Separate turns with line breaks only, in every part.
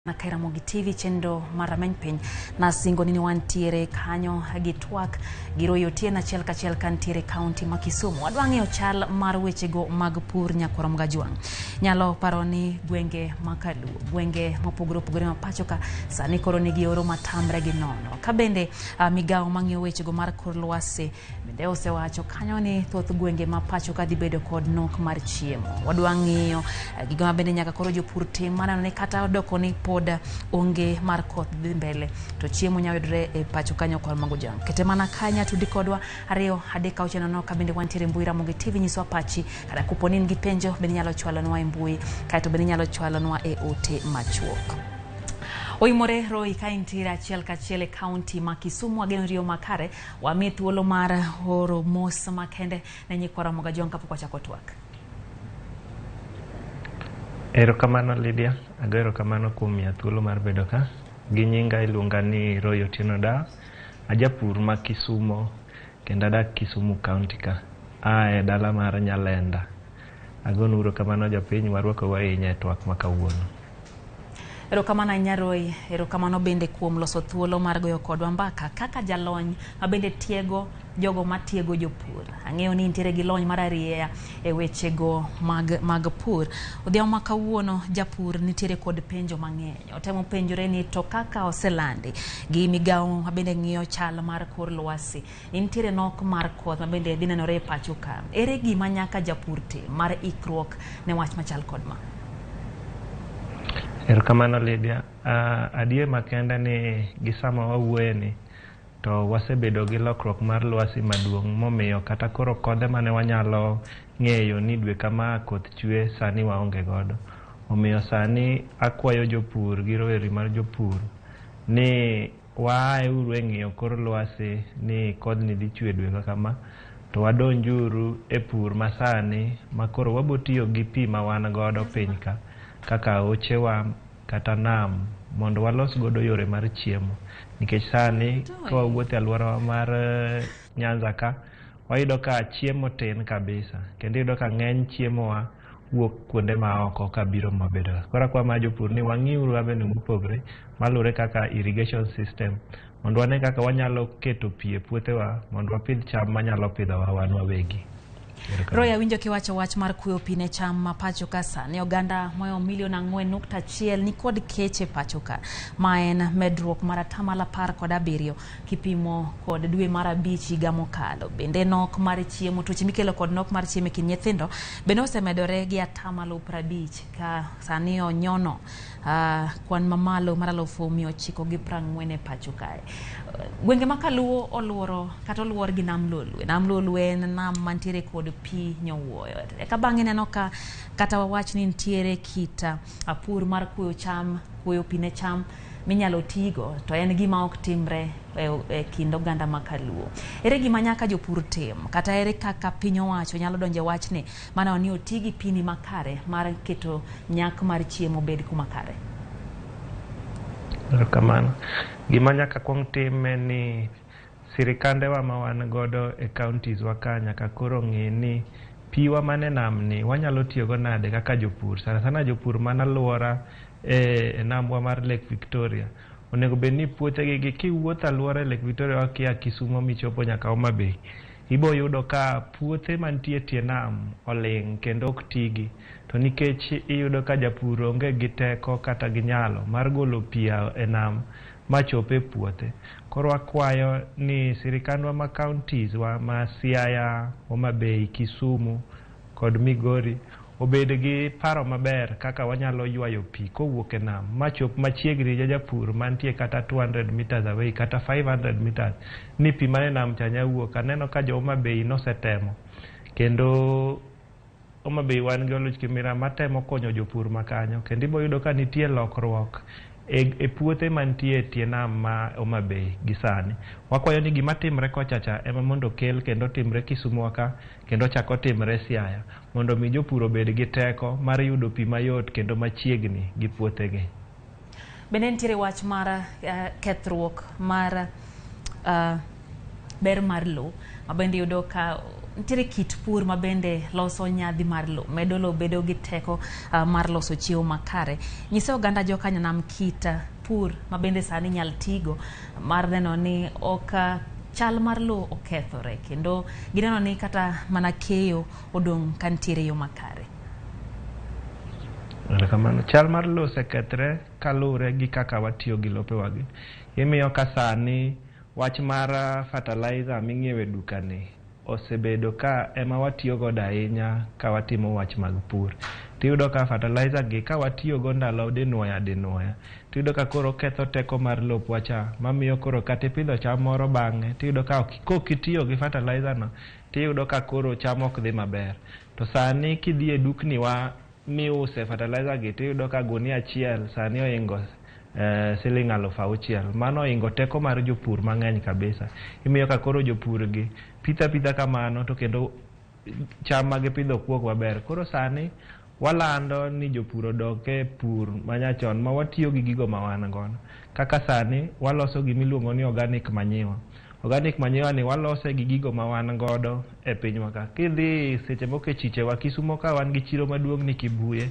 Ka Ramogi TV chenro mar Rameny Piny nasingo ni wantiere kanyo gi twak gi Roy Otieno achiel kachiel kantiere kaunti ma Kisumu. Wadwa ng'eyo chal mar wechego mag pur nyakwar Mgajwang'. Nyalo paro ni gwenge ma Kaluo, gwenge mopogore opogore ma pacho ka sani koro nigi oro matamre gi nono. Ka bende migawo mang'iyo wechego mar kor lwasi bende osewacho kanyo ni thoth gwenge ma pacho ka dhi bedo kod nok mar chiemo. Wadwa ng'iyo gigo ma bende nyaka koro jopur tim maneno ni kata odoko ni pod onge mar koth dhi mbele to chiemo nyalo yudore e pacho kanyo kod mago jam. Kete mana kanya tudi kodwa 2 3 6 0 ka bende wantiere mbui Ramogi TV nyiswa pachi kata kopo ni in gi penjo bende inyalo chwalonwa e mbui kaeto bende inyalo chwalonwa e ote machuok. Oimore Roy ka intiere achiel kachiel e kaunti ma Kisumu ageno riyo makare wami thuolo mar oro mos makende ne nyikwa Ramogi Ajwang' kapok wachako twak.
Erokamano Lydia, ago erokamano kuom miya thuolo mar bedo ka. Gi nyinga iluonga ni Roy Otieno Dawa, ajapur ma Kisumo kendo adak Kisumu County ka. Aa e dala mar Nyalenda. Agonu erokamano jopiny, warwakou ahinya e twak ma kawuono.
Erokamano ahinya Roy, erokamano bende kuom loso thuolo mar goyo kodwa mbaka kaka jalony ma bende tiego jogo matiego jopur. Ang'eyo ni intiere gi lony mar arieya e wechego mag pur. Odhiambo ma kawuono japur nitiere kod penjo mang'eny. Otemo penjore ni to kaka oselandi gi migawo ma bende ng'iyo chal mar kor lwasi, nitiere nok mar koth ma bende dhi nenore e pacho ka. Ere gima nyaka japur tim mar ikruok ne wach machal kod ma?
Erokamano Lydia. Adier makende ni gi sama wawuoye ni to wasebedo gi lokruok mar lwasi maduong' momiyo kata koro kodhe mane wanyalo ng'eyo ni dwe kama koth chwe sani waonge godo. Omiyo sani akwayo jopur gi rowere mar jopur ni waaye uru e ng'iyo kor lwasi ni kodhni dhi chwe dwe kama to wadonjuru e pur masani ma koro wabotiyo gi pi ma wan godo piny ka kaka aochewa kata nam mondo walos godo yore mar chiemo. Nikech sani ka wawuotho e alworawa mar Nyanza ka, wayudo ka chiemo tin kabisa kendo iyudo ka ng'eny chiemowa wuok kuonde ma oko kabiro mabedo ka. Koro akwayo mana jopur ni wang'iuru avenue mopogre malure kaka irrigation system mondo wane kaka wanyalo keto pi e puothewa mondo wapidh cham manyalo pidhowa wan wawegi.
Roy, awinjo kiwacho wach mar kuyo pi ne cham ma pacho ka sani oganda moyo milion 4.1 ni kod kech e pacho ka ma en medruok mar 17% kipimo kod dwe mar 5 higa mokalo. Bende nok mar chiemo, tuoche mikelo kod nok mar chiemo e kind nyithindo bende osemedore gi 50% ka sani onyono kwan mamalo mar 940,000 e pacho kae. Gwenge ma Kaluo oluoro kata oluor gi Nam Lolwe. Nam Lolwe en nam mantiere kod pi nyowuoyo. Eka bang'e neno ka kata wawach ni nitiere kit pur mar kuoyo cham, kuoyo pi ne cham minyalo tigo to en gima ok timre e kind oganda ma Kaluo. Ere gima nyaka jopur tim kata ere kaka piny owacho nyalo donjo e wachni maneno ni oti gi pini makare mar keto nyak mar chiemo bed kuma kare?
Erokamano. Gima nyaka kuong tim en ni sirikandewa ma wan godo e counties wa ka nyaka koro ng'i ni piwa mane nam ni wanyalo tiyogo nade kaka jopur. Sana sana jopur man alwora e nambwa mar Lake Victoria. Onego bed ni puothegi gi kiwuotho alwora e Lake Victoria kia Kisumo michopo nyaka Homa Bay, ibo yudo ka puothe mantie tie nam oling' kendo ok tigi. To nikech iyudo ka japur onge gi teko kata gi nyalo mar golo pi e nam machop e puothe. Koro akwayo ni sirikandwa ma counties wa ma Siaya, Homa Bay, Kisumu kod Migori obed gi paro maber kaka wanyalo ywayo pi kowuok e nam machop machiegni gi japur mantie kata 200 meters away kata 500 meters ni pi mane nam cha nya wuok. Aneno ka jo Homa Bay nosetemo kendo Homa Bay wan gi Oluch Kimira matemo konyo jopur ma kanyo kendo ibo yudo ka nitie lokruok e puothe mantie e tie nam ma Homa Bay gi sani. Wakwayo ni gima timre kocha cha ema mondo okel kendo otimre Kisumu ka kendo ochak otimre Siaya mondo mi jopur obed gi teko mar yudo pi mayot kendo machiegni gi puothegi.
Bende nitiere wach mar kethruok mar ber mar lowo ma bende yudo ka Nitiere kit pur ma bende loso nyadhi mar lowo, medo lowo bedo gi teko mar loso chiemo makare. Nyise oganda jokanyanam kit pur ma bende sani nyal tigo mar neno ni ok chal mar lowo okethore kendo gineno ni kata mana keyo odong' ka nitiere yo makare.
Erokamano. Chal mar lowo osekethre kaluwore gi kaka watiyo gi lopewagi. Imiyo ka sani wach mar fertilizer ming'iewo e duka ni osebedo ka ema watiyo godo ahinya ka watimo wach mag pur. Tiyudo ka fertilizer gi ka watiyogo ndalo dinuoya dinuoya, tiyudo ka koro oketho teko mar lopwa cha, mamiyo koro kata ipidho cham moro bang'e, tiyudo ka kok itiyo gi fertilizer no, tiyudo ka koro cham ok dhi maber. To sani kidhi e dukni wa miuse fertilizer gi, tiyudo ka gunia achiel sani oingo siling 6,000. Mano oingo teko mar jopur mang'eny kabisa. Imiyo ka koro jopur gi pitho apitha kamano to kendo cham ma gipidho ok wuog maber. Koro sani walando ni jopur odok e pur manyachon ma watiyo gi gigo ma wan godo. Kaka sani waloso gimiluongo ni organic manure. Organic manure ni walose gi gigo ma wan godo e pinywa ka. Kidhi seche moko e chichewa Kisumo ka wan gi chiro maduong' ni Kibuye.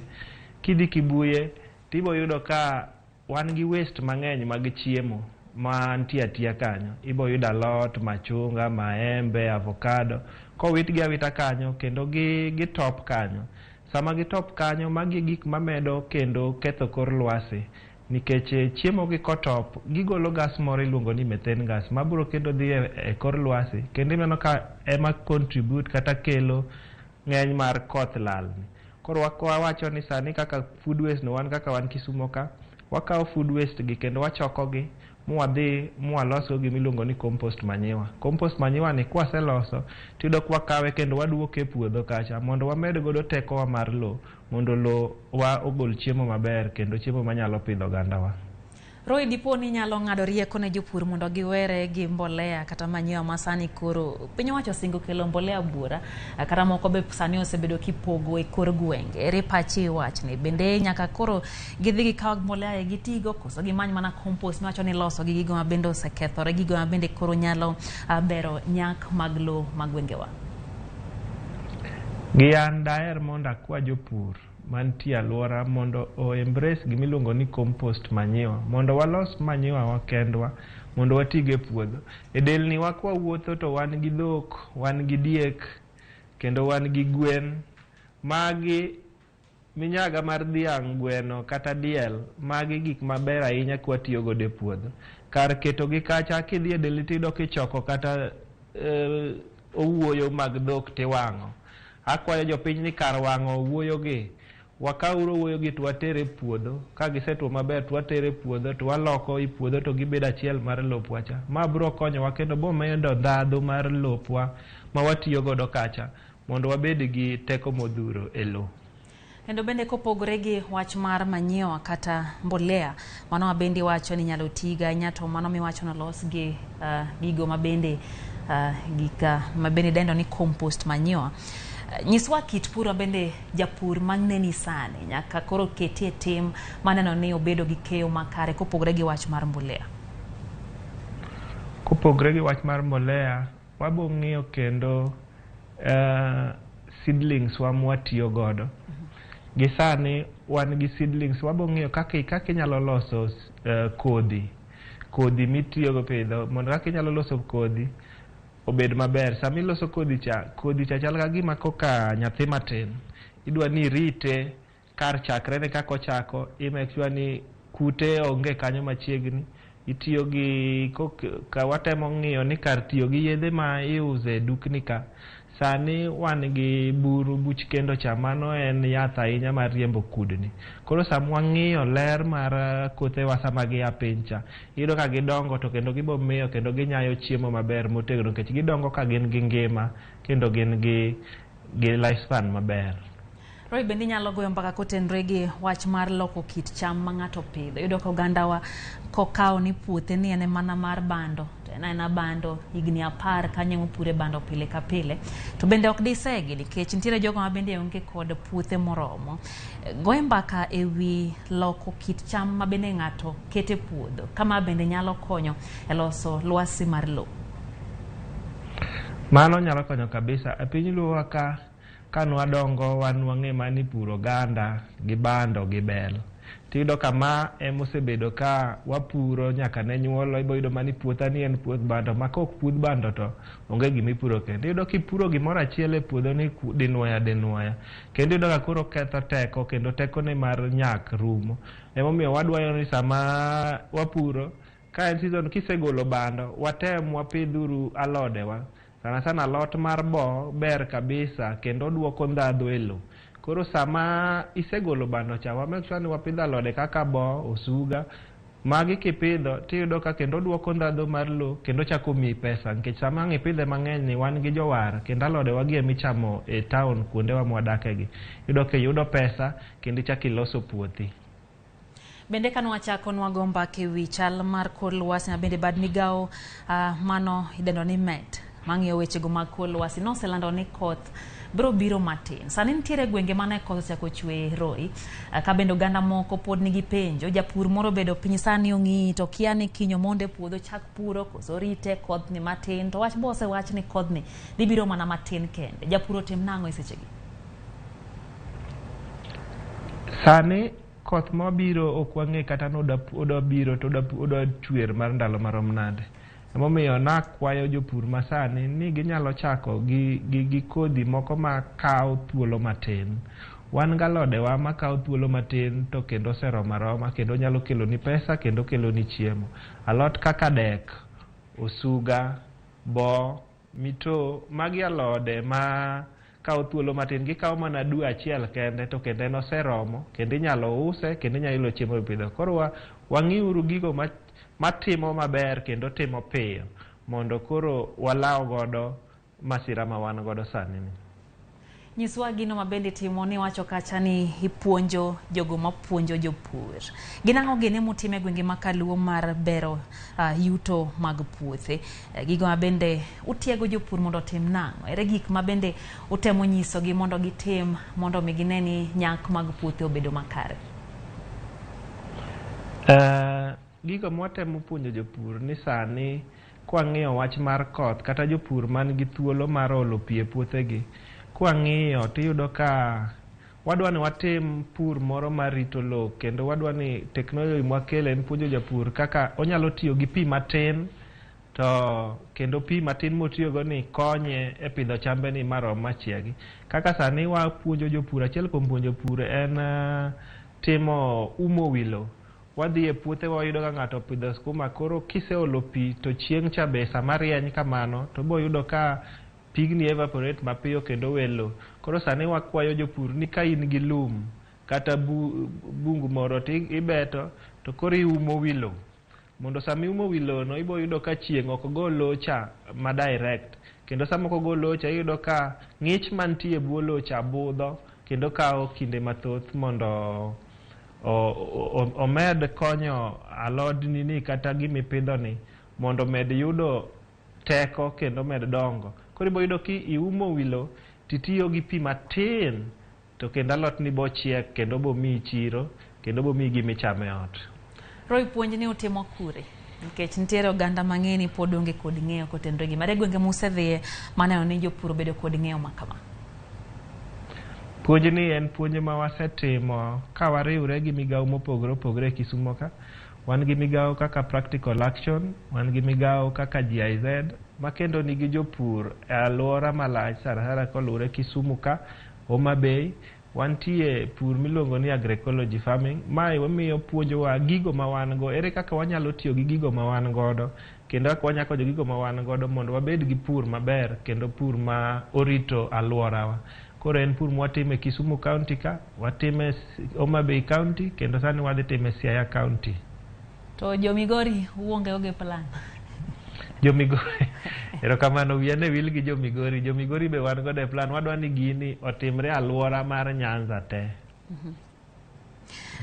Kidhi Kibuye tibo yudo ka wan gi waste mang'eny mag chiemo mantie atiya kanyo. Ibo yudo alot, machunga, maembe, avocado. Kowitgi awita kanyo kendo gitop kanyo. Sama gitop kanyo, magi e gik mamedo kendo ketho kor lwasi. Nikech chiemo gi kotop, gigolo gas moro iluongo ni methane gas mabiro kendo dhi e kor lwasi. Kendo ineno ka ema contribute kata kelo ng'eny mar koth lalni. Koro wawacho ni sani kaka food waste no wan kaka wan Kisumo ka, wakawo food waste gi kendo wachoko gi mwadhi mwalosgo gimiluongo ni compost manure. Compost manure ni kwaseloso tiyudo ka wakawe kendo waduoke e puodho kacha mondo wamed godo tekowa mar lowo mondo lowo wa ogol chiemo maber kendo chiemo manyalo pidho ogandawa.
Roy, dipo ni inyalo ng'ado rieko ne jopur mondo giwere gi mbolea kata manyiwa ma sani koro piny owacho osingo kelo mbolea buora kata moko be sani osebedo kipogo e kor gwenge. Ere pachi e wachni? Bende nyaka koro gidhi gikaw mbolea e gitigo koso gimany mana compost miwacho ni iloso gi gigo ma bende osekethore, gigo ma bende koro nyalo bero nyak mag lowo mag gwengewa?
Gi an daher mondo akwa jopur mantie alwora mondo o embrace gimiluongo ni compost manure mondo walos manure wa kendwa mondo watigo e puodho. E delni wa kwawuotho to wan gi dhok, wan gi diek kendo wan gi gwen. Magi minyaga mar dhiang', gweno kata diel, magi gik maber ahinya kwatiyo godo e puodho. Kar ketogi kacha kidhi e delni tiyudo kichoko kata owuoyo mag dhok tiwang'o. Akwayo jopiny ni kar wang'o owuoyo gi, wakawuru owuoyo gi to water e puodho. Ka gisetuo maber to watere e puodho to waloko i puodho to gibedo achiel mar lopwa cha. Ma biro konyowa kendo bo medo ndhadhu mar lopwa ma watiyo godo kacha mondo wabed gi teko modhuro e lowo.
Kendo bende kopogore gi wach mar manyiwa kata mbolea, mano ma bende iwacho ni inyalo tigo ahinya to mano miwacho ni olos gi gigo mabende gik mabende idendo ni compost manure. Nyiswa kit pur ma bende japur maneni sani nyaka koro ketie tim maneno ni obedo gi keyo makare kopogore gi wach mar mbolea.
Kopogore gi wach mar mbolea, wabo ng'iyo kendo seedlings wa mwatiyo godo. Gi sani wan gi seedlings, wabo ng'iyo kaka inyalo loso kodhi. Kodhi mitiyogo pidho, mondo kaka inyalo loso kodhi obed maber. Sama iloso kodhi cha chal ka gima koka nyathi matin. Idwa ni irite kar chakrene kaka ochako, i make sure ni kute onge kanyo machiegni. Itiyo gi, ka watemo ng'iyo ni kar tiyo gi yedhe ma iuso e dukni ka, sani wan gi buru buch kendo cha, mano en yath ahinya mar riembo kudni. Koro sama wang'iyo ler mar kothewa sama gia piny cha, iyudo ka gidongo to kendo gibo miyo kendo ginyayo chiemo maber motegno nikech gidongo ka gin gi ngima kendo gin gi lifespan maber.
Roy, bende inyalo goyo mbaka kotenore gi wach mar loko kit cham ma ng'ato pidho. Iyudo ka ogandawa kokawo ni puothe ni en mana mar bando, to en aena bando higni 10 kanyo emopure bando pile ka pile. To bende ok disegi nikech nitiere jogo ma bende onge kod puothe moromo. Goye mbaka e wi loko kit cham ma bende ng'ato kete puodho, kama bende nyalo konyo e loso lwasi mar lowo.
Mano nyalo konyo kabisa. E piny luowa ka kanwadongo wan wang'e mana ni puro oganda gi bando gi bel. Tiyudo ka ma emosebedo ka wapuro nyaka ne nyuolwa. Ibo yudo mana ni puotha ni en puoth bando, ma kok pudh bando to onge gimipuro kendo. Iyudo kipuro gimoro achiel e puodho ni dinuoya dinuoya. Kendo iyudo ka koro ketho teko kendo tekone mar nyak rumo. Emomiyo wadwaro ni sama wapuro, ka en season kisegolo bando, watem wapidhuru alodewa. Sana sana alot mar bo ber kabisa kendo duoko ndhadhu e lowo. Koro sama isegolo bando cha, wa make sure ni wapidho alode kaka bo, osuga. Magi kipidho tiyudo ka kendo duoko ndhadhu mar lowo kendo chako miyi pesa. Nikech sama ang' ipidhe mang'eny ni wan gi jowar kendo alode wagi emichamo e town kuondewa mwadake gi. Iyudo kiyudo pesa kendo ichako iloso puothi.
Bende kane wachako nwago mbaka e wi chal mar kor lwasi ma bende bad migawo mano idendo ni MET mang'iyo wechego mag kor lwasi noselando ni koth biro biro matin. Sani nitiere gwenge mane koth osechako chwe Roy, ka bende oganda moko pod nigi penjo. Japur moro obedo piny sani ong'i to kia ni kiny omondo e puodho chak puro koso rite koth ni matin, to wach bo osewach ni kodhni dhi biro mana matin kende. Japur otim nang'o e sechegi?
Sani koth mabiro ok wang'e kata ni odwa biro to odwa chwer mar ndalo marom nade. Emomiyo nakwayo jopur masani ni ginyalo chako gi kodhi moko makawo thuolo matin. Wan gi alodewa makawo thuolo matin to kendo oseromo aroma kendo nyalo keloni pesa kendo keloni chiemo. Alot kaka dek, osuga, bo, mito, magi alode ma kawo thuolo matin. Gikawo mana dwe achiel kende to kendo en oseromo kendo inyalo use kendo inyalo yudo chiemo mipidho. Koro wang'iuru gigo matimo maber kendo timo piyo mondo koro walaw godo masira ma wan godo sani ni.
Nyiswa gino ma bende itimo, ni wacho kacha ni ipuonjo jogo mapuonjo jopur. Gin ang'o gini mutimo e gwenge ma kaluo mar bero yuto mag puothe? Gigo ma bende utiego jopur mondo otim nang'o? Ere gik ma bende utemo nyisogi mondo gitim mondo mi gine ni nyak mag puothe obedo makare?
Gigo mwatemo puonjo jopur ni sani kwang'iyo wach mar koth kata jopur man gi thuolo mar olo pi e puothegi, kwang'iyo tiyudo ka wadwa ni watim pur moro mar rito lowo kendo wadwa ni teknoloji mwakelo en puonjo japur kaka onyalo tiyo gi pi matin to kendo pi matin motiyogo ni konye e pidho chambe ni marom machiegi. Kaka sani wapuonjo jopur, achiel kuom puonjo pur en timo umo wi lowo. Wadhi e puothe wayudo ka ng'ato opidho skuma, koro kiseolo pi to chieng' cha be sama rieny kamano to boyudo ka pigni evaporate mapiyo kendo we lowo. Koro sani wakwayo jopur ni ka in gi lum kata bungu moro to ibeto to koro iumo wi lowo. Mondo sama iumo wi lowo no ibo yudo ka chieng' ok go lowo cha ma direct. Kendo sama ok ogo lowo cha iyudo ka ng'ich mantie e bwo lowo cha budho kendo kawo kinde mathoth mondo omed konyo alodni ni kata gimipidho ni mondo omed yudo teko kendo omed dongo. Koro ibo yudo ki iumo wi lowo titiyo gi pi matin to kendo alotni bo chiek kendo bo miyi chiro kendo bo miyi gimichamo e ot.
Roy, puonj ni utimo kure? Nikech nitiere oganda mang'eny ni pod onge kod ng'eyo kotenore gi mare gwenge musedhiye maneno ni jopur obedo kod ng'eyo ma kama.
Puonj ni en puonj ma wasetimo ka wariwre gi migawo mopogore opogore e Kisumo ka. Wan gi migawo kaka Practical Action, wan gi migawo kaka GIZ, ma kendo nigi jopur e alwora malach sana sana koluwore Kisumu ka, Homa Bay. Wantie pur miluongo ni agroecology farming. Mae wamiyo puonjowa gigo ma wan go, ere kaka wanyalo tiyo gi gigo ma wan godo, kendo kaka wanyalo konyo gigo ma wan godo mondo wabed gi pur maber kendo pur ma orito alworawa. Koro en pur mwatimo e Kisumu County ka, watime Homa Bay County, kendo sani wadhi time e Siaya County.
To jo Migori uonge go gi plan?
Jo Migori, erokamano, wiya ne wil gi jo Migori. Jo Migori be wan godo e plan. Wadwa ni gini otimre alwora mar Nyanza te.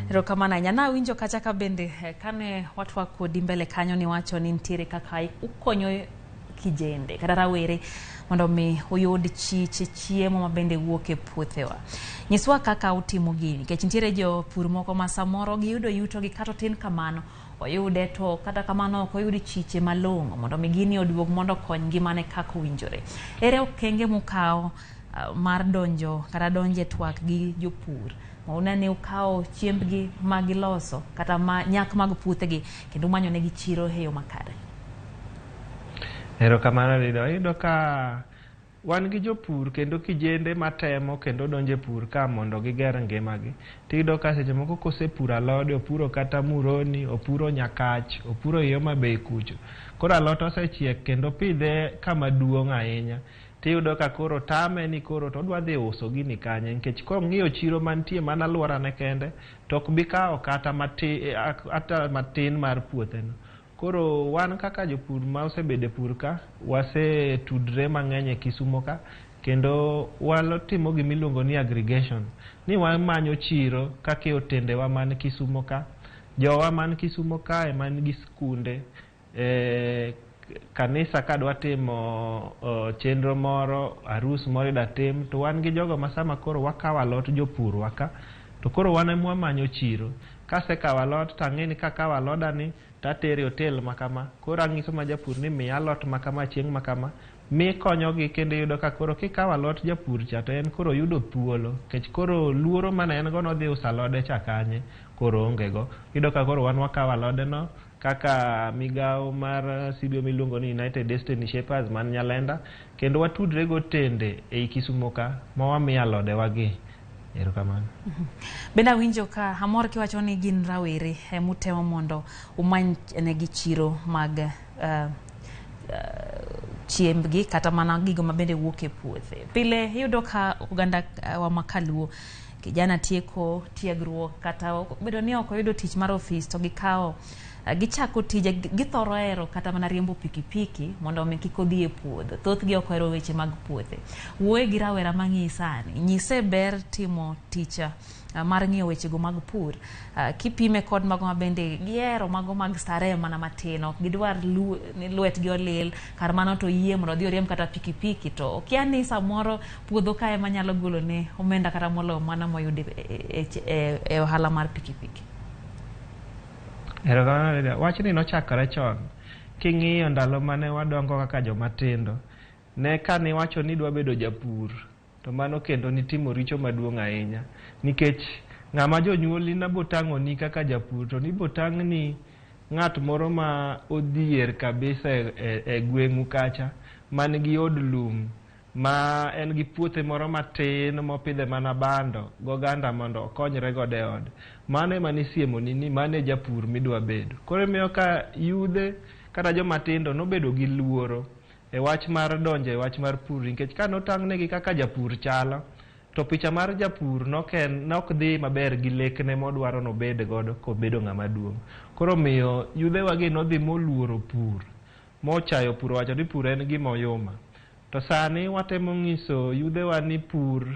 Erokamano ahinya. Nawinjo kacha ka bende kane watwak kodi mbele kanyo niwacho ni nitiere kaka ukonyo kijende kata rawere mondo mi uyud chich chiemo ma bende wuok e puothewa. Nyiswa kaka utimo gini, nikech nitiere jopur moko ma samoro giyudo yuto gi kata otin kamano, Oyude to kata kamano ok oyud chiche malong'o mondo mi gini oduog mondo okony ngimane kaka owinjore. Ere okenge mukawo mar donjo kata donjo e twak gi jopur mauna ni ukawo chiembgi ma giloso kata ma nyak mag puothegi kendo umanyo negi chiro e yo makare?
Erokamano Lida. Iyudo ka wan gi jopur kendo kijende matemo kendo donjo e pur ka mondo giger ngimagi. Tiyudo ka seche moko kosepuro alode, opuro kata muroni, opuro nyakach, opuro i Homa Bay kucho. Koro alot osechiek kendo opidhe kama duong' ahinya. Tiyudo ka koro tame ni koro to odwa dhi uso gini kanye nikech kong'iyo chiro mantie mana alworane kende to ok bi kawo kata matin, kata matin mar puotheno. Koro wan kaka jopur ma osebedo e pur ka, wasetudre mang'eny e Kisumo ka, kendo watimo gimiluongo ni aggregation. Ni wamanyo chiro kaka e otendewa man Kisumo ka, jowa man Kisumo kae man gi skunde, kanisa kadwa timo chenro moro, arus moro ida tim, to wan gi jogo ma sama koro wakawo alot jopurwa ka, to koro wan ema wamanyo chiro. Kasekawo alot tang'e ni kakawo alodani tatere e otel ma kama, koro ang'iso ma japur ni miya alot ma kama chieng' ma kama, mi konyogi kendo iyudo ka koro kikawo alot japur cha to en koro oyudo thuolo nikech koro luoro mane en go nodhi uso alode cha kanye koro oonge go. Iyudo ka koro wan wakawo alode no kaka migawo mar CBO miluongo ni United Destiny Shapers man Nyalenda kendo watudre gotende ei Kisumo ka ma wamiyo alodewa gi. Erokamano.
Bende awinjo ka amor kiwacho ni gin rawere emutemo mondo umany negi chiro mag chiembgi kata mana gigo mabende wuok e puothe. Pile iyudo ka oganda wa ma kaluo kijana tieko tiegruok kata obedo ni ok oyudo tich mar ofis to gikawo gichako tije githoro hero kata mana riembo pikipiki mondo mi kik odhi e puodho. Thothgi ok ohero weche mag puothe. Wuoye gi rawera mang'iyi sani, nyise ber timo tich mar ng'iyo wechego mag pur kipime kod mago mabende gihero mago mag starehe mana matin ok gidwar ni lwetgi olil kar mano to yie mondo odhi oriemb kata pikipiki to okia ni samoro puodho kae ema nyalo golone omenda kata moloyo mana moyudo e ohala mar pikipiki.
Erokamano Lydia. Wachni nochakore chon. King'iyo ndalo mane wadongo kaka joma tindo, ne kaniwacho ni idwa bedo japur, to mano kendo nitimo richo maduong' ahinya. Nikech ng'ama jonyuolni nabotang'oni kaka japur, to nibotang'ni ng'at moro ma odhier kabisa e gweng'u kacha, man gi od lum, ma en gi puothe moro matin mopidhe mana bando goganda mondo okonyre godo e ode. Mano ema nisiemoni ni mano e japur midwa bedo. Koro imiyo ka yudhe kata joma tindo nobedo gi luoro e wach mar donjo e wach mar pur nikech ka notang'negi kaka japur chalo, to picha mar japur nok dhi maber gi lekne modwaro nobed godo kobedo ng'ama duong'. Koro omiyo yudhewa gi nodhi moluoro pur, mochayo pur owacho ni pur en gima oyuma. To sani watemo ng'iso yudhewa ni pur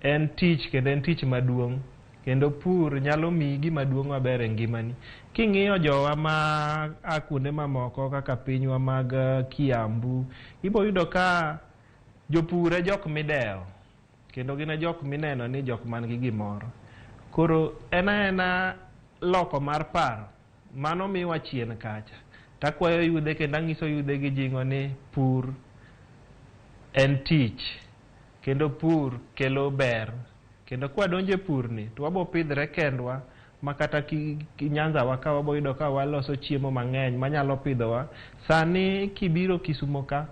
en tich kendo en tich maduong' kendo pur nyalo miyi gima duong' maber e ngimani. King'iyo jowa ma a kuonde mamoko kaka pinywa mag Kiambu, ibo yudo ka jopur e jok midewo kendo gin e jok mineno ni jok man gi gimoro. Koro en aena loko mar paro, mano miwa chien kacha. Takwayo yudhe kendo ang'iso yudhe gi jing'o ni pur en tich kendo pur kelo ber kendo kwadonjo e pur ni to wabo pidhre kendwa ma kata Nyanza wa ka wabo yudo ka waloso chiemo mang'eny manyalo pidhowa. Sani kibiro Kisumo ka,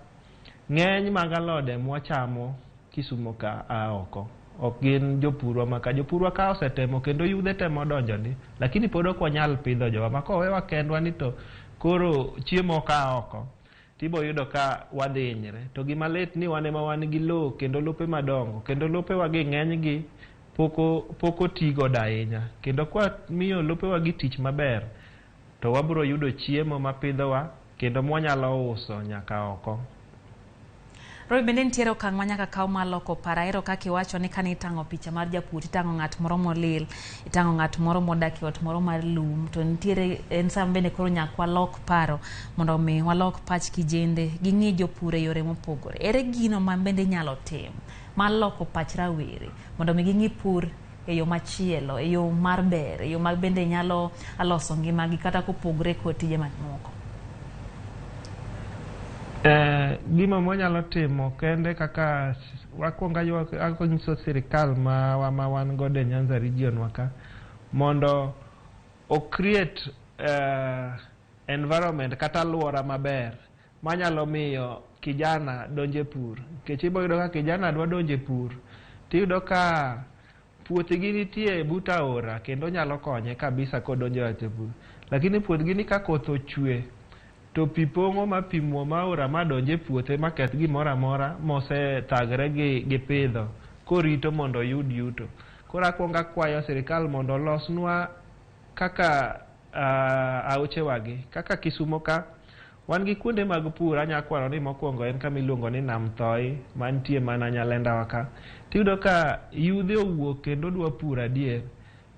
ng'eny mag alode mwachamo Kisumo ka a oko. Ok gin jopurwa ma ka. Jopurwa ka osetemo kendo yudhe temo donjo ni, lakini pod ok wanyal pidho jowa ma kowewa kendwa ni to koro chiemo ok a oko tibo yudo ka wadhi hinyre. To gima lit ni wan ema wan gi lowo kendo lope madongo kendo lopewa gi ng'enygi pok oti godo ahinya. Kendo kwamiyo lopewa gi tich maber, to wabiro yudo chiemo mapidhowa kendo mwanyalo uso nyaka oko.
Roy, bende nitiere okang' ma nyaka kaw mar loko paro. Ahero kaka iwacho ni kane itang'o picha mar japur, itang'o ng'at moro molil, itang'o ng'at moro modak e ot moro mar lum, to nitiere en sama bende koro nyaka walok paro mondo mi walok pach kijende ging'i jopur e yore mopogore. Ere gino ma bende inyalo tim mar loko pach rawere mondo mi ging'i pur e yo machielo, e yo mar ber, e yo ma bende nyalo loso ngimagi kata kopogre kod tije mamoko?
Gima mwanyalo timo kende kaka wakwongo anyiso sirikal ma wan godo e Nyanza region wa ka mondo o create environment kata aluora maber manyalo miyo kijana donjo e pur. Nikech ibo yudo ka kijana dwa donjo e pur, tiyudo ka puothgi nitie but aora kendo nyalo konye kabisa kodonjo e pur. Lakini puothgi ni ka koth ochwe to pi pong'o ma pi muom aora ma donj e puothe ma keth gimoro amora mosethagre gi pidho korito mondo oyud yuto. Koro akwongo akwayo sirikal mondo olosnwa kaka aochewagi. Kaka Kisumo ka, wan gi kuonde mag pur. Anya kwano ni mokwongo en kama iluongo ni Nam Thoi mantie mana Nyalenda wa ka. Tiyudo ka yudhe owuok kendo dwa pur adier,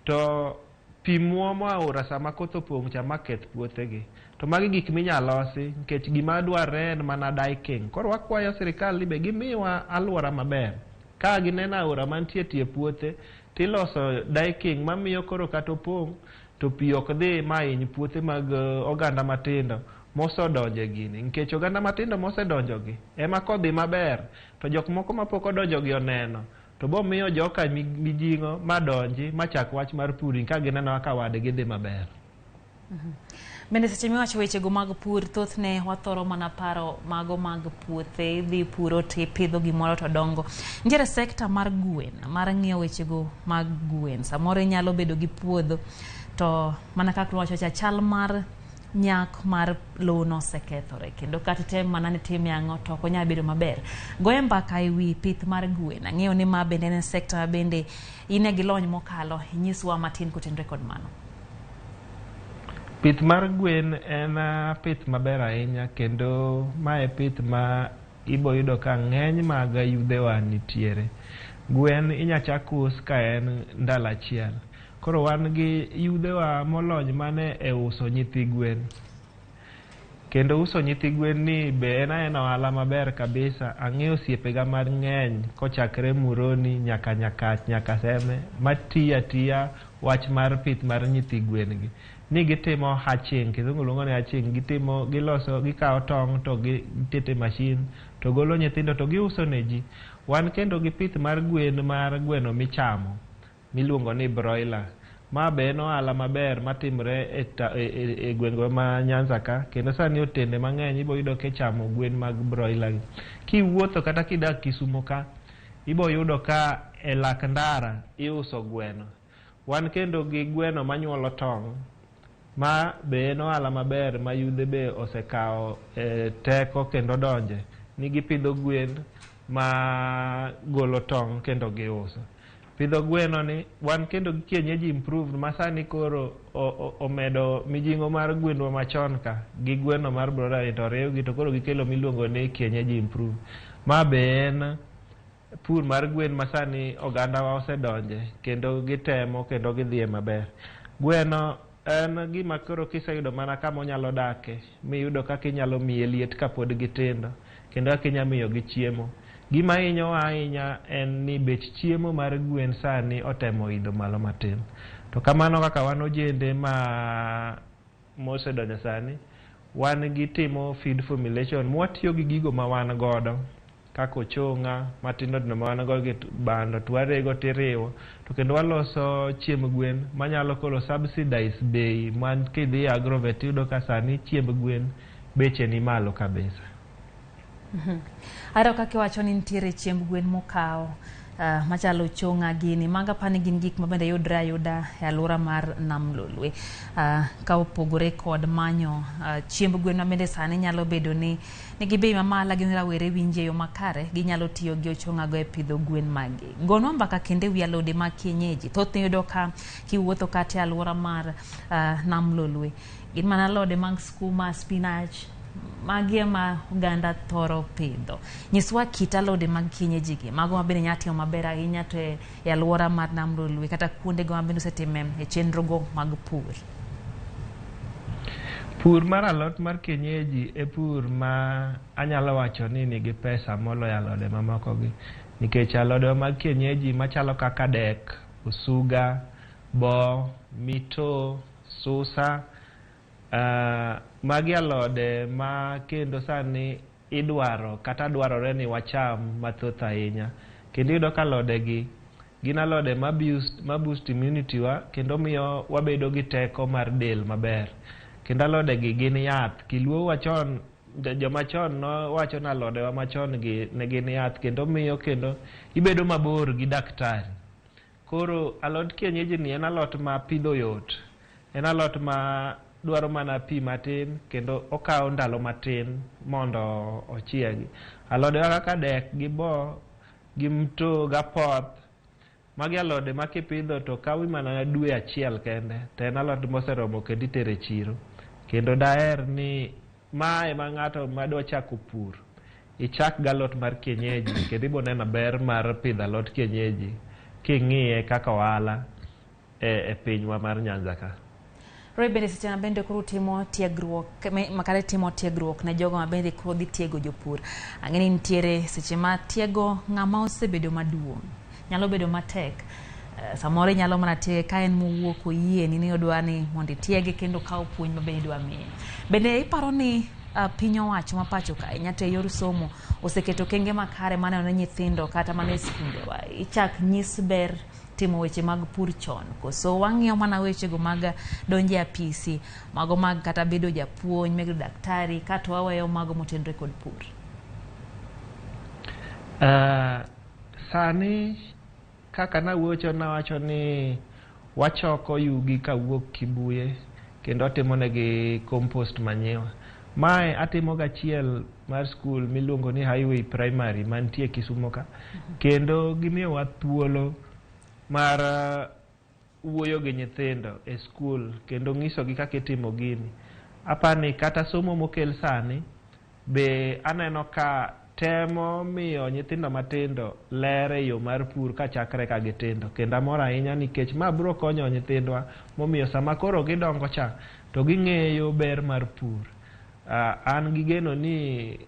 to pi muomo aora sama koth opong' cha ma keth puothegi. To magi gik minyalo losi nikech gima dwarre en mana diking. Koro wakwayo sirikal ni be gimiwa aluora maber. Ka gineno aora mantie tie puothe, tiloso diking mamiyo koro kata opong' to pi ok dhi ma hiny puothe mag oganda matindo mosedonjo e gini. Nikech oganda matindo mosedonjo gi ema kodhi maber to jok moko mapok odonjo gi oneno to bo miyo joka mijing'o madonji machak wach mar pur ka gineno kaka wadgi dhi maber.
Bende seche miwacho wechego mag pur, thothne wathoro mana paro mago mag puothe, idhi puro tipidho gimoro to dongo. Nitiere sekta mar gwen, mar ng'iyo wechego mag gwen. Samoro inyalo bedo gi puodho to mana kaka wacho cha, chal mar nyak mar lowo osekethore kendo kata item mana ni time ang'o to ok onyal bedo maber. Goye mbaka e wi pith mar gwen. Ang'eyo ni ma bende en sekta ma bende in gi lony mokalo. Inyiswa matin kotenore kod mano.
Pith mar gwen en pith maber ahinya kendo mae pith ma ibo yudo ka ng'eny mag yudhewa nitiere. Gwen inya chak us ka en ndalo achiel. Koro wan gi yudhewa molony mane e uso nyithi gwen. Kendo uso nyithi gwen ni be en aena ohala maber kabisa. Ang'eyo osiepega mang'eny kochakre Muroni nyaka Nyakach nyaka Seme matiyo atiya wach mar pith mar nyithi gwen gi. Ni gitimo hatching, kizungu luongo ni hatching, gitimo, giloso, gikawo tong' to giketo e machine to golo nyithindo to giuso ne ji. Wan kendo gi pith mar gwen mar gweno michamo miluongo ni broiler. Ma be en ohala maber matimre e gwenge ma Nyanza ka kendo sani otende mang'eny ibo yudo kichamo gwen mag broiler gi. Kiwuotho kata kidak Kisumo ka, ibo yudo ka e lak ndara iuso gweno. Wan kendo gi gweno manyuolo tong' ma be en ohala maber ma yudhe be osekawo teko kendo donje ni gipidho gwen ma golo tong' kendo giuso. Pidho gweno ni wan kendo gi kienyeji improved ma sani koro omedo mijing'o mar gwendwa machon ka gi gweno mar broiler to oriwgi to koro gikelo miluongo ni kienyeji improved. Ma be en pur mar gwen ma sani ogandawa osedonje kendo gitemo kendo gidhiye maber. Gweno en gima koro kiseyudo mana kama onyalo dake miyudo kaka inyalo miye liet kapod gitindo kendo kaka inyalo miyogi chiemo. Gima hinyowa ahinya en ni bech chiemo mar gwen sani otemo idho malo matin. To kamano kaka wan ojende ma mosedonjo sani, wan gi timo feed formulation mwatiyo gi gigo ma wan godo kaka ochong'a matindo tindo ma wan go gi bando to warego tiriwo to kendo waloso chiemb gwen manyalo koro subsidize bei man kidhi e agrovet tiyudo ka sani chiemb gwen beche ni malo kabisa.
Ahero kaka iwacho ni nitiere chiemb gwen mokaw machalo ochong'a gini. Mago apani gin gik ma bende yudre ayuda e aluora mar Nam Lolwe. Ka opogore kod manyo chiemb gwen ma bende sani nyalo bedo ni nigi bei mamalo lakini rawere winjo e yo makare, ginyalo tiyo gi ochong'a go e pidho gwen maggi. Gonwa mbaka kendo e wi alode mag kienyeji. Thothne iyudo ka kiwuotho kata e aluora mar Nam Lolwe, gin mana alode mag skuma, spinach, magi ema oganda thoro pidho. Nyiswa kit alode mag kienyeji gi, mago ma bende nyalo timo maber ahinya to e aluora mar Nam Lolwe kata kuondego ma bende osetime e chenro go mag pur.
Pur mar alot mar kienyeji e pur ma anyalo wacho ni nigi pesa moloyo alode mamoko gi. Nikech alode mag kienyeji machalo kaka dek, Osuga, bo, mito, susa. Magi alode ma kendo sani idwaro kata dwarore ni wacham mathoth ahinya. Kendo iyudo ka alode gi gin alode ma boost immunity wa kendo miyo wabedo gi teko mar del maber. Kendo alode gi gin yath. Kiluo wachon, joma chon nowacho ni alodewa machon gi ne gin yath kendo miyo kendo ibedo mabor gi daktari. Koro alot kienyeji ni en alot ma pidho yot. En alot ma dwaro mana pi matin kendo okawo ndalo matin mondo ochiegi. Alodewa kaka dek gi bo gi mto gapoth, magi alode ma kipidho to kawi mana dwe achiel kende to en alot moseromo kendo itere chiro. Kendo daher ni ma ema ng'ato madwa chako pur, ichak galot mar kienyeji kendo ibo neno ber mar pidho alot kienyeji king'iye kaka ohala e pinywa mar Nyanza ka.
Roy, bende seche ma bende koro timo tiegruok makare timo tiegruok ne jogo ma bende koro dhi tiego jopur, ang'e ni nitiere seche ma tiego ng'ama osebedo maduong' nyalo bedo matek. Samoro inyalo mana tiege ka en mowuok oyieni ni odwa ni mondo itiege kendo kaw puonj ma bende idwa miye. Bende iparo ni piny owacho ma pacho ka ahinya to e yor somo oseketo okenge makare maneno ni nyithindo kata mana e skundewa ichak nyis ber timo weche mag pur chon, koso wang'iyo mana wechego mag donjo e apisi, mago mag kata bedo japuonj, bedo daktari, kato waweyo mago motenore kod pur?
Sani kaka nawuocho nawacho ni wachoko yugi kawuok Kibuye kendo watimonegi compost manyiwa. Mae atimo gachiel mar skul miluongo ni Highway Primary mantie Kisumo ka. Kendo gimiyowa thuolo mar wuoyo gi nyithindo e skul kendo ng'isogi kaka itimo gini. Apani kata somo mokel sani be aneno ka temo miyo nyithindo matindo ler e yo mar pur kachakre ka gitindo. Kendo amor ahinya nikech ma biro konyo nyithindwa momiyo sama koro gidongo cha to ging'eyo ber mar pur. An gi geno ni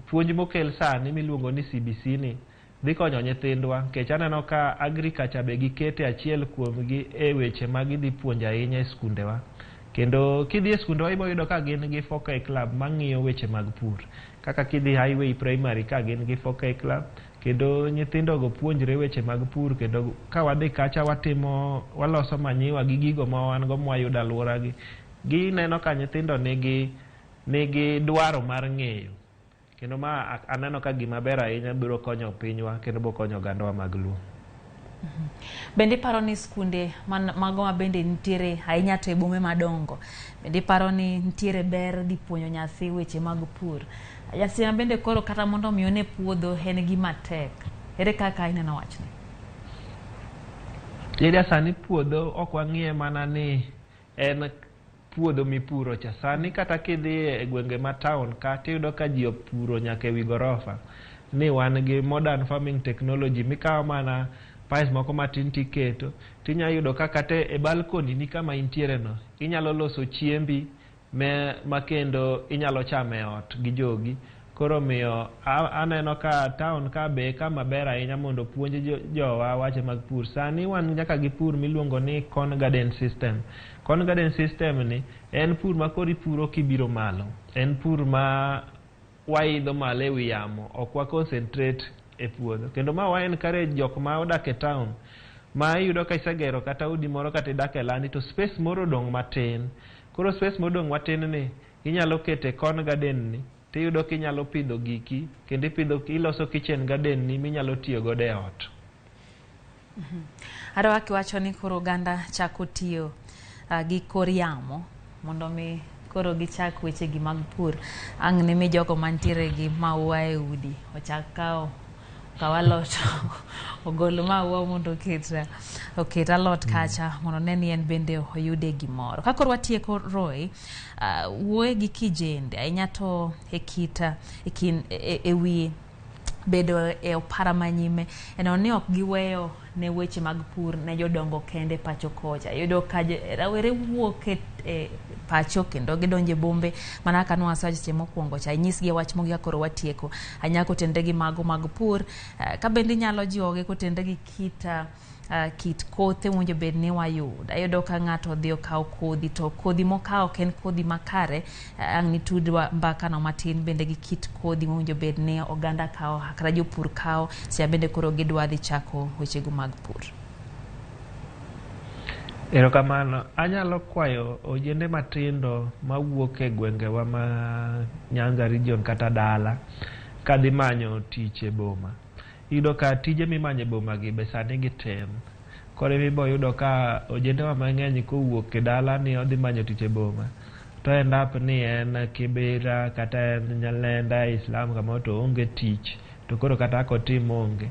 puonj mokel sani miluongo ni CBC ni dhi konyo nyithindwa nikech aneno ka agriculture be gikete achiel kuomgi e weche ma gidhi puonjo ahinya e skundewa. Kendo kidhi e skundewa ibo yudo ka gin gi 4K club mang'iyo weche mag pur. Kaka kidhi Highway Primary ka gin gi 4K club kendo nyithindogo puonjre weche mag pur kendo ka wadhi kacha watimo waloso manyiwa gi gigo ma wan go mwayudo alwora gi. Gineno ka nyithindo nigi dwaro mar ng'eyo. Kendo ma aneno ka gima ber ahinya biro konyo pinywa kendo biro konyo ogandawa mag Luo.
Bende iparo ni skunde mago ma bende nitiere ahinya to e bombe madongo, bende iparo ni nitiere ber dhi puonjo nyathi weche mag pur? Nyathi ma bende koro kata mondo mi one puodho en gima tek. Ere kaka ineno wachni?
Lydia, sani puodho ok wang'iye mana ni en puodho mipuro cha. Sani kata kidhi e gwenge ma town ka tiyudo ka ji opuro nyaka ewi gorofa. Ni wan gi modern farming technology mikawo mana pipes moko matin tiketo tinya yudo ka kata e balcony ni kama intiere no inyalo loso chiembi ma kendo inyalo chamo e ot gi jogi. Koro miyo aneno ka town ka be kama ber ahinya mondo opuonj jowa wache mag pur. Sani wan nyaka gi pur miluongo ni corn garden system. Corn garden system ni en pur ma koro ipuro kibiro malo. En pur ma waidho malo ewi yamo, ok wa concentrate e puodho. Kendo ma wa encourage jok ma odak e town ma iyudo ka isegero kata udi moro kata idak e landi to space moro odong' matin. Koro space modong' matin ni inyalo kete corn garden ni tiyudo kinyalo pidho giki kendo ipidho iloso kitchen garden ni minyalo tiyo godo e ot.
Adwa kiwacho ni koro oganda chako tiyo gi kor yamo mondo mi koro gichak wechegi mag pur. Ang' ne mi jogo mantiere gi maua e udi ochak kawo kaw alot ogol maua mondo oket alot kacha mondo ne ni en bende oyude gimoro. Ka koro watieko Roy, wuoye gi kijende ahinya to e kit e kin e wi bedo e opara manyime eno ni ok giweyo ne weche mag pur ne jodongo kende pacho kocha. Iyudo ka rawere wuok e pacho kendo gidonjo e bombe mana kaka nwasewacho seche mokwongo cha. Inyisgi wach mogik koro watieko ahinya kotenre gi mago mag pur, ka bende inyalo jiwogi kotenre gi kit kothe mowinjo bed ni wayudo. Ayudo ka ng'ato odhi okawo kodhi to kodhi mokawo ok en kodhi makare. Ang' nitudwa mbakano matin bende gi kit kodhi mowinjo bed ni oganda kawo kata jopur kawo seche bende koro gidwa dhi chako wechego mag pur.
Erokamano. Anyalo kwayo ojende matindo mawuok e gwengewa ma Nyanza region kata dala kadhi manyo tich e boma. Iyudo ka tije mimanyo e boma gi be sani gitin. Koro ema yudo ka ojendewa mang'eny kowuok e dala ni odhi manyo tich e boma to end up ni en Kibera kata en Nyalenda, Islam kamoro to oonge tich to koro kata kaka otim onge.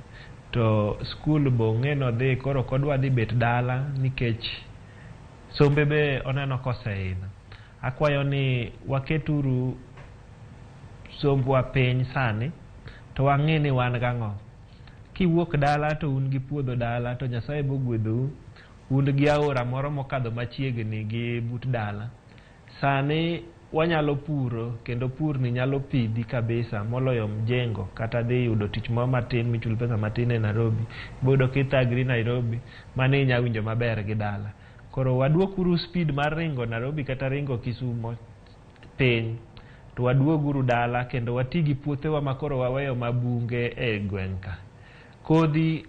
To skul be ong'e nodhi koro ok odwa dhi bet dala nikech sombe be oneno koseidho. Akwayo ni waketuru sombwa piny sani to wang'i ni wan gang'o. Kiwuok dala to un gi puodho dala to Nyasaye bogwedhou, un gi aora moro mokadho machiegni gi but dala. Sani wanyalo puro kendo pur ni nyalo pidhi kabisa moloyo mjengo kata dhi yudo tich moro matin michul pesa matin e Nairobi. Iboyudo kithagri Nairobi, mano inya winjo maber gi dala. Koro waduokuru speed mar ringo Nairobi kata ringo Kisumo piny to waduoguru dala kendo wati gi puothewa ma koro waweyo mabunge e gweng' ka. Kodhi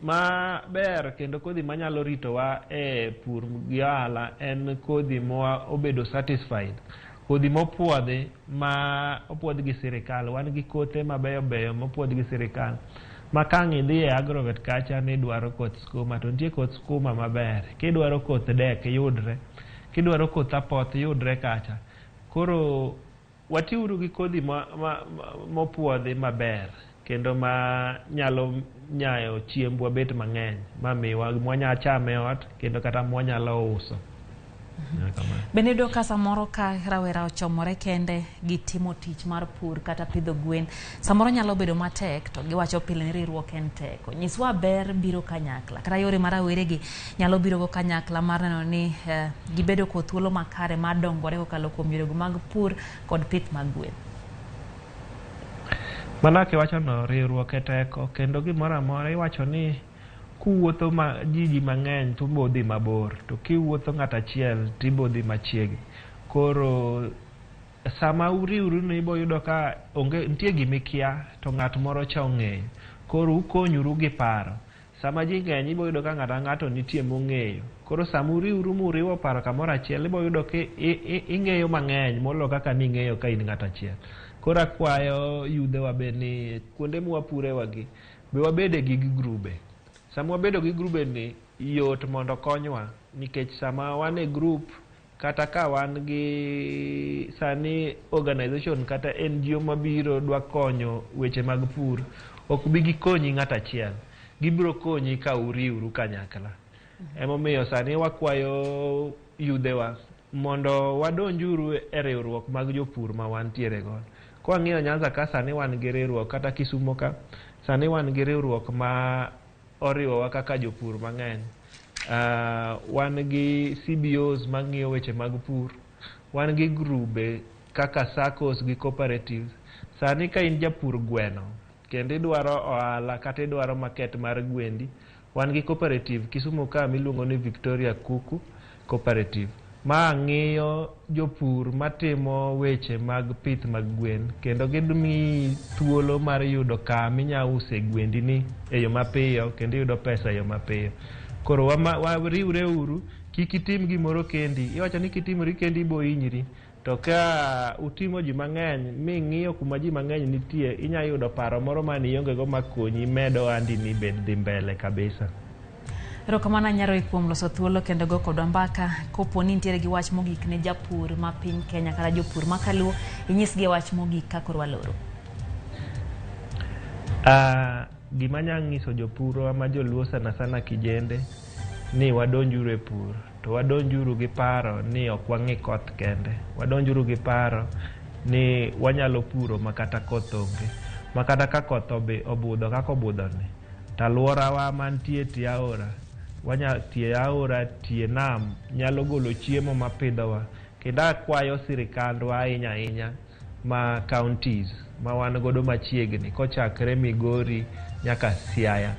maber kendo kodhi manyalo ritowa e pur gi ohala en kodhi ma obedo satisfied. Kodhi mopuodhi ma opuodh gi sirikal. Wan gi kothe mabeyo beyo mopuodh gi sirikal. Ma ka ang' idhi e agrovet kacha ni idwaro koth skuma to nitie koth skuma maber. Kidwaro koth dek yudre. Kidwaro koth apoth yudre kacha. Koro watiuru gi kodhi mopuodhi maber kendo ma nyalo nyayo chiembwa bet mang'eny mamiwa mwanya chame e ot kendo kata mwanyalo uso.
Bende iyudo ka samoro ka rawera ochomore kende gi timo tich mar pur kata pidho gwen, samoro nyalo bedo matek to giwacho pile ni riwruok en teko. Nyiswa ber biro kanyakla kata yore ma raweregi nyalo biro go kanyakla mar neno ni gibedo kod thuolo makare mar dongore kokalo kuom yorego mag pur kod pith mag gwen.
Mana kaka iwachono, riwruok e teko kendo gimoro amora iwacho ni kuwuotho ma ji mang'eny to ibo dhi mabor to kiwuotho ng'ato achiel to ibo dhi machiegni. Koro sama uriwru no ibo yudo ka onge nitie gimikia to ng'at moro cha ong'eyo. Koro ukonyuru gi paro. Sama ji ng'eny ibo yudo ka ng'ato ang'ato nitie mong'eyo. Koro sama uriwru muriwo paro kamoro achiel ibo yudo ka ing'eyo mang'eny molo kaka ning'eyo ka in ng'ato achiel. Koro akwayo yudhewa be ni kuonde mwapurewagi be wabede gi grube. Sama wabedo gi grube ni yot mondo konywa nikech sama wan e group kata ka wan gi sani organization kata NGO mabiro dwa konyo weche mag pur, ok bi gikonyi ng'ato achiel. Gibiro konyi ka uriwru kanyakla. Emomiyo sani wakwayo yudhewa mondo wadonjuru e riwruok mag jopur ma wantiere godo. Kwang'iyo Nyanza ka sani wan gi riwruok kata Kisumo ka sani wan gi riwruok ma oriwowa kaka jopur mang'eny. Wan gi CBOs mang'iyo weche mag pur. Wan gi grube kaka SACCOs gi cooperatives. Sani ka in japur gweno kendo idwaro ohala kata idwaro market mar gwendi, wan gi cooperative Kisumu ka miluongo ni Victoria Kuku Cooperative. Ma ng'iyo jopur matimo weche mag pith mag gwen kendo gimiyi thuolo mar yudo kama inya use gwendi ni e yo mapiyo kendo iyudo pesa e yo mapiyo. Koro wariwre uru, kik itim gimoro kendi. Iwacho ni kitimori kendi ibo hinyri. To ka utimo ji mang'eny ming'iyo kuma ji mang'eny nitie, inya yudo paro moro mane ionge go makonyi medo ohandi ni bed dhi mbele kabisa.
Erokamano Nyaroi kuom loso thuolo kendo go kodwa mbaka. Kopo ni nitiere gi wach mogik ne japur ma piny Kenya kata jopur ma kaluo, inyisgi wach mogik ka koro waloro.
Gima anya nyiso jopurwa ma joluo sana sana kijende ni wadonjuru e pur to wadonjuru gi paro ni ok wang'i koth kende. Wadonjuru gi paro ni wanyalo puro makata koth onge. Makata ka koth obudho kaka obudho ni, to alworawa mantie tie aora, tie aora, tie nam nyalo golo chiemo mapidhowa. Kendo akwayo sirikandwa ahinya ahinya ma counties ma wan godo machiegni kochakre Migori nyaka Siaya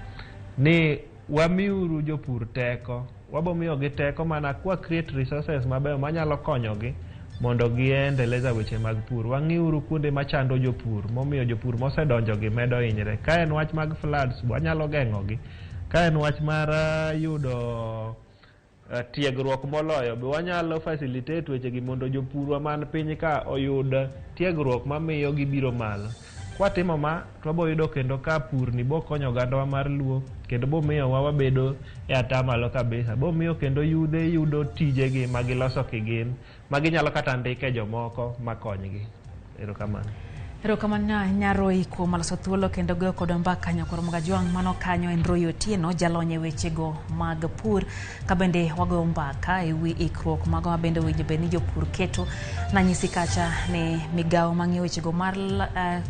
ni wamiuru jopur teko. Wabomiyogi teko mana kwa create resources mabeyo manyalo konyogi mondo giendeleza weche mag pur. Wang'iuru kuonde machando jopur momiyo jopur mosedonjogi medo hinyre. Ka en wach mag floods wanyalo geng'ogi. Ka en wach mar yudo tiegruok moloyo be wanyalo facilitate wechegi mondo jopurwa man piny ka oyud tiegruok mamiyo gibiro malo. Kwatimo ma to wabo yudo kendo ka purni bokonyo ogandawa mar Luo kendo bomiyowa wabedo e atamalo kabisa. Bomiyo kendo yudhe yudo tijegi magiloso kigin maginyalo kata ndike jomoko makonygi. Erokamano.
Erokamano Nyaroi kuom loso thuolo kendo goyo kodwa mbaka nyakwar Mogajwang'. Mano kanyo en Roy Otieno, jalony e wechego mag pur, ka bende wagoyo mbaka e wi ikruok mago ma bende owinjo bed ni jopur keto. Nanyisi kacha ni migawo mang'iyo wechego mar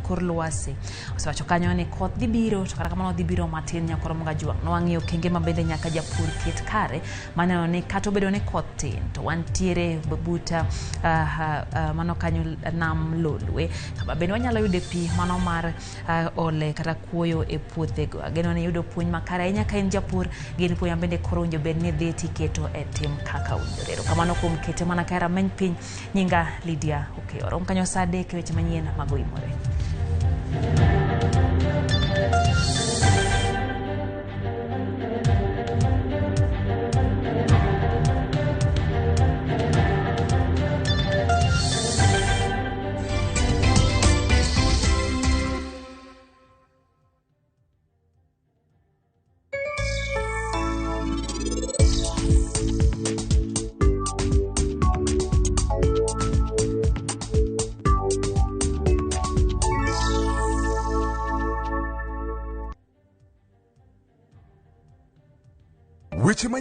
kor lwasi osewacho kanyo ni koth dhi biro, to kata kamano dhi biro matin nyakwar Mogajwang'. Nwang'iyo okenge ma bende nyaka japur ket kare maneno ni kata obedo ni koth tin to wantiere buta mano kanyo nam Lolwe kama bende wanyalo yude pi mano mar ole kata kuoyo e puothego. Ageno ni yudo puonj makare ahinya ka in japur, gin puonj ma bende koro owinjo bed ni dhi tiketo e tim kaka owinjore. Erokamano kuom kete mana ka rameny piny. Nyinga Lydia Okeyo. Rom kanyo saa 3 e weche manyien mag Oimore.
Weche ma